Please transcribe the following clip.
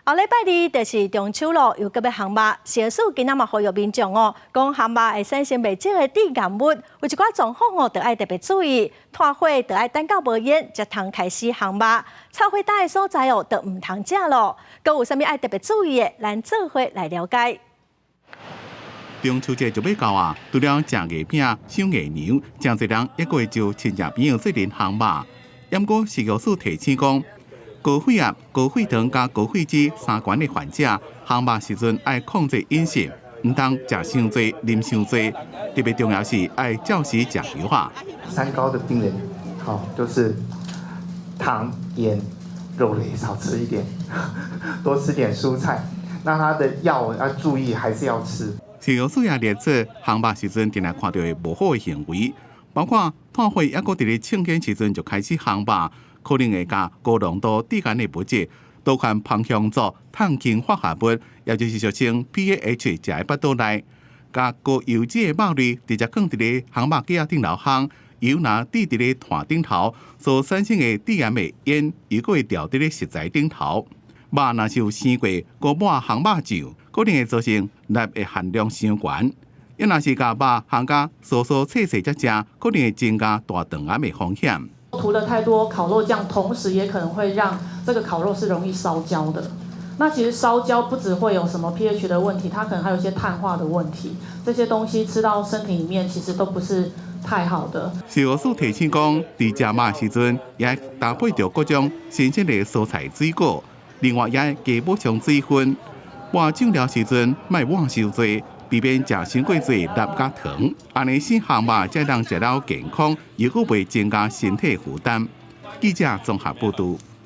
後禮拜二就是中秋咯，又閣欲烘肉。食藥署今仔嘛呼籲民眾哦，講烘肉會產生袂少的致癌物，有一寡狀況哦，著愛特別注意。炭火著愛等到無煙，才通開始烘肉。臭火焦的所在哦，就毋通食咯。閣有啥物愛特別注意的？咱做伙來了解。中秋節就欲到啊！除了食月餅、賞月娘，誠濟人猶閣會招親戚朋友做陣烘肉。毋過食藥署提醒講，高血壓、高血糖佮高血脂三懸的患者，烘肉時陣愛控制飲食，毋通食傷濟、啉傷濟。特別重要是愛照時食藥啊。三高的病人，好，就是糖、鹽、肉類少吃一點，多吃點蔬菜。那他的藥要注意，還是要吃。食藥署也列出烘肉時陣定定看著的無好的行為，包括炭火猶閣佇咧衝煙時陣就開始烘肉，可能會共高濃度致癌的物質，多款芳香族碳氫化合物，也就是俗稱 PAH，食佇腹肚內，共高油脂的肉類直接囥佇咧烘肉架仔頂頭烘，油若滴佇咧炭頂頭所產生的致癌的煙，又閣會掉佇咧食材頂頭。肉若是有生過閣抹烘肉醬，可能會造成鈉的含量傷懸。抑若是共肉烘甲酥酥脆脆才食，可能會增加大腸癌的風險。塗了太多烤肉醬，同時也可能會讓這個烤肉是容易燒焦的。那其實燒焦不只會有什麼 pH 的問題，它可能還有一些碳化的問題。這些東西吃到身體裡面，其實都不是太好的。食藥署提醒講，佇食肉時陣，也搭配著各種新鮮的蔬菜水果，另外也加補充水分。抹醬料時陣，莫抹傷濟，避免食傷過濟鈉佮糖，按呢生烘肉才能食了健康，又閣袂增加身體負擔。記者綜合報導。